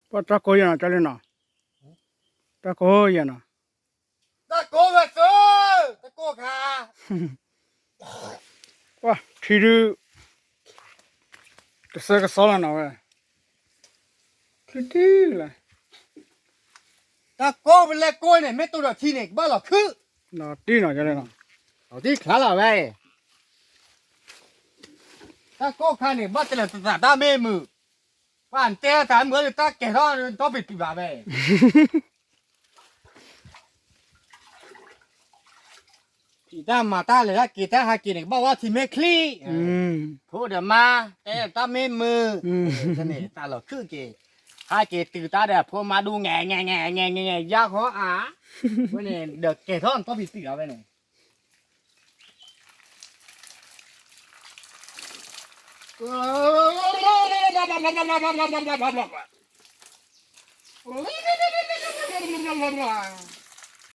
ပှၤတၢ်ကိးယဲနီၤ ကၠီလ့နီၤ, တၢ်ကိးယဲနီၤ, တၢ်ကိးဝဲသၢ, တၢ်ကိးခါ, ပှၤထံဒုး တစဲကစီလီၤနီၤဝဲ, ထံထံလၢ တၢ်ကိးပလဲကိးန့ၣ် မ့ၢ်တိၢ်ဒီးထံန့ၣ် ကဘၣ်လီၤခုၣ်, လီၤတံၢ်နီၤ လီၤတံၢ်ချါလီၤဝဲ, တၢ်ကိးခါန့ၣ် ဘၣ်တဲလၢတသးတၢ်မ့ၢ်မုာ်, ပှၤတဲတၢ်မုာ်လၢတၢ်ကဲၤထီၣ်ဒီပံၤပံၤဘၣ်ဝဲ ဖံးတၢ်မၤတၢ်လဲၤတၢ်က့ၤတၢ်ဟးက့ၤန့ၣ် ကဘၣ်ဝဲထံမ့ၢ်ချံ, ဖိဒီးမါ တဲတၢ်မ့ၢ်မုာ်, န့ၣ် တၢ်လီၤခုၣ်က့ၤ, ဟးက့ၤတုၤတၢ်ဒီးဖိမါဒူ ငဲၤ ငဲၤ ငဲၤ ငဲၤ ယါဃီအါ, ဝဲန့ၣ် ဒီးကဲၤထီၣ်ဒီပံၤပံၤဘၣ်ဝဲန့ၣ်